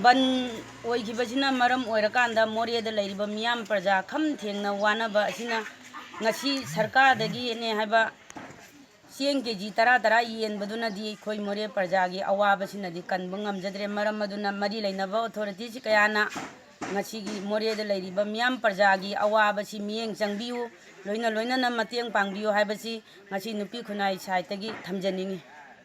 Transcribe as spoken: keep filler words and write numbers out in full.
ꯕꯟ ꯑꯣꯏꯈꯤꯕꯁꯤꯅ ꯃꯔꯝ ꯑꯣꯏꯔꯀꯥꯟꯗ ꯃꯣꯔꯦꯗ ꯂꯩꯔꯤꯕ ꯃꯤꯌꯥꯝ ꯄ꯭ꯔꯖꯥ ꯈꯝ ꯊꯦꯡꯅ ꯋꯥꯅꯕ ꯑꯁꯤꯅ ꯉꯁꯤ ꯁꯔꯀꯥꯔꯗꯒꯤꯅꯦ ꯍꯥꯏꯕ ꯆꯦꯡ ꯀꯦ ꯖꯤ ꯇꯔꯥ ꯇꯔꯥ ꯌꯦꯟꯕꯗꯨꯅꯗꯤ ꯑꯩꯈꯣꯏ ꯃꯣꯔꯦ ꯄ꯭ꯔꯖꯥꯒꯤ ꯑꯋꯥꯕꯁꯤꯅꯗꯤ ꯀꯟꯕ ꯉꯝꯖꯗ꯭ꯔꯦ꯫ ꯃꯔꯝ ꯑꯗꯨꯅ ꯃꯔꯤ ꯂꯩꯅꯕ ꯑꯣꯊꯣꯔꯤꯇꯤꯁꯤ ꯀꯌꯥꯅ ꯉꯁꯤꯒꯤ ꯃꯣꯔꯦꯗ ꯂꯩꯔꯤꯕ ꯃꯤꯌꯥꯝ ꯄ꯭ꯔꯖꯥꯒꯤ ꯑꯋꯥꯕꯁꯤ ꯃꯤꯠꯌꯦꯡ ꯆꯪꯕꯤꯌꯨ, ꯂꯣꯏꯅ ꯂꯣꯏꯅꯅ ꯃꯇꯦꯡ ꯄꯥꯡꯕꯤꯌꯨ ꯍꯥꯏꯕꯁꯤ ꯉꯁꯤ ꯅꯨꯄꯤ ꯈꯨꯟꯅꯥꯏ ꯁꯥꯏꯠꯇꯒꯤ ꯊꯝꯖꯅꯤꯡꯏ꯫